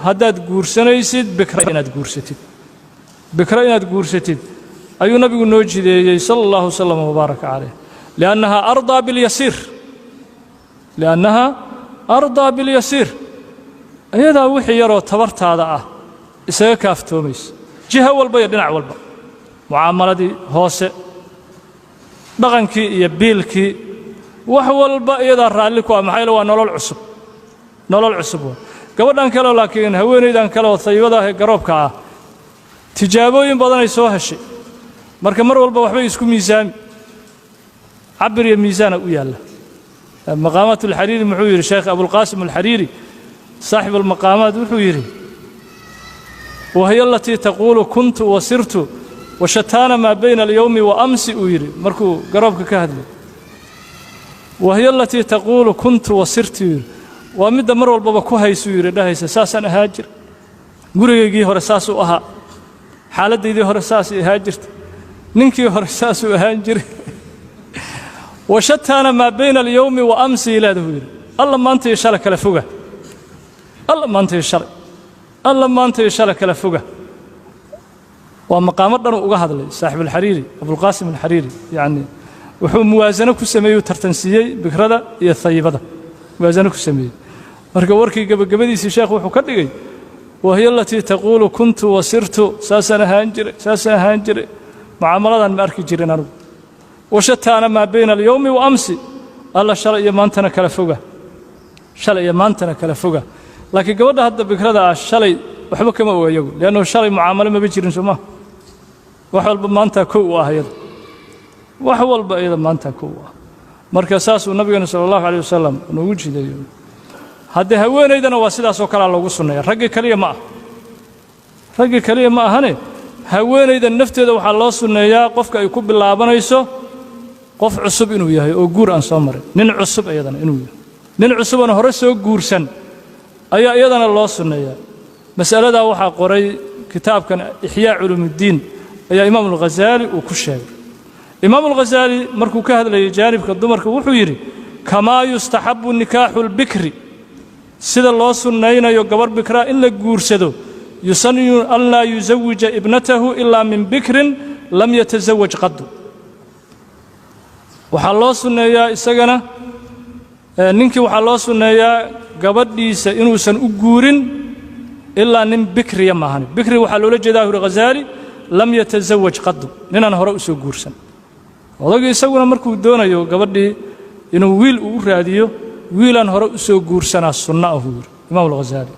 Haddaad guursanaysid bikra inaad guursatid, bikra inaad guursatid ayuu nabigu noo jideeyey sala allahu wasalam wabaaraka calayh, liannahaa ardaa biاlyasiir, liannahaa ardaa biاlyasiir. Iyadaa wixii yaroo tabartaada ah isaga kaaftoomaysa, jiho walba iyo dhinac walba, mucaamaladii hoose, dhaqankii iyo biilkii, wax walba iyadaa raalli ku ah. Maxaa yeele waa nolol cusub, nolol cusub waa. Gabadhan kaleo laakiin, haweenaydan kale oo hayibada ah ee garoobka ah, tijaabooyin badanay soo heshay. Marka mar walba waxbay isku miisaami, cabir iyo miisaana u yaalla. Maqaamaat alxariiri muxuu yidhi sheekh Abulqaasim Alxariiri, saaxib almaqaamaat? Wuxuu yidhi: "Wahiya alatii taquulu kuntu wasirtu washataana maa bayna alyowmi wa amsi." Uu yidhi markuu garoobka ka hadlay: "Wahiya alatii taquulu kuntu wasirtu," yidhi, waa midda mar walbaba ku haysuu yidhi, dhahaysa: "Saasaan ahaa jir, gurigaygii hore saasuu ahaa, xaaladdaydii hore saasay ahaa jirta, ninkii hore saasuu ahaan jiray." "Washataana maa bayna alyowmi wa amsi," ilaadahuu yidhi. Alla maanta iyo shala kala foga, alla maanta iyo shalay, alla maanta iyo shala kala foga. Waa maqaamo dhanuu uga hadlay saaxib Alxariiri, Abulqaasim Alxariiri. Yacni wuxuu muwaasano ku sameeyey, uu tartansiiyey bikrada iyo hayibada, muwaasano ku sameeyey. Marka warkii gebagabadiisii sheekh wuxuu ka dhigay: "Wahiya alatii taquulu kuntu wasirtu," saasaan ahaan jiray, saasaan ahaan jiray, mucaamaladan ma arki jirin anugu. "Washataana maa bayna alyowmi wa amsi," alla shalay iyo maantana kala foga, shalay iyo maantana kala foga. Laakiin gabadha hadda bikrada ah shalay waxba kama oga iyagu, liannahu shalay mucaamalo maba jirin, soo maa? Wax walba maantaa kow u ah iyada, wax walba iyada maantaa kow u ah. Marka saasuu nabigeena sala allahu aleyh wasalam noogu jideeyo. Haddee haweenaydana waa sidaasoo kalea loogu sunneeya. Raggii keliya ma ah, raggii keliya ma ahane, haweenayda nafteeda waxaa loo sunneeyaa qofka ay ku bilaabanayso qof cusub inuu yahay oo guur aan soo marin, nin cusub iyadana inuu yahay, nin cusubana hore soo guursan ayaa iyadana loo sunneeyaa. Mas'aladaa waxaa qoray kitaabkan Ixyaa Culuumuddiin ayaa Imaam Alghasaali uu ku sheegay. Imaam Alghasaali markuu ka hadlayay jaanibka dumarka wuxuu yidhi: "Kamaa yustaxabbu nikaaxu lbikri," sida loo sunnaynayo gabarh bikraa in la guursado, "yusanu an laa yusawija ibnatahu ilaa min bikrin lam yatasawaj qadu." Waxaa loo sunneeyaa isagana ninkii, waxaa loo sunneeyaa gabadhiisa inuusan u guurin ilaa nin bikriya maahane. Bikri waxaa loola jeedaa, huri Ghasaali, lam yatasawaj qadu, ninaan hore u soo guursan. Odagii isaguna markuu doonayo gabadhii inuu wiil uu u raadiyo, wiilaan hore u soo guursanaa sunno ah, uu yidhi Imaam Alghasaali.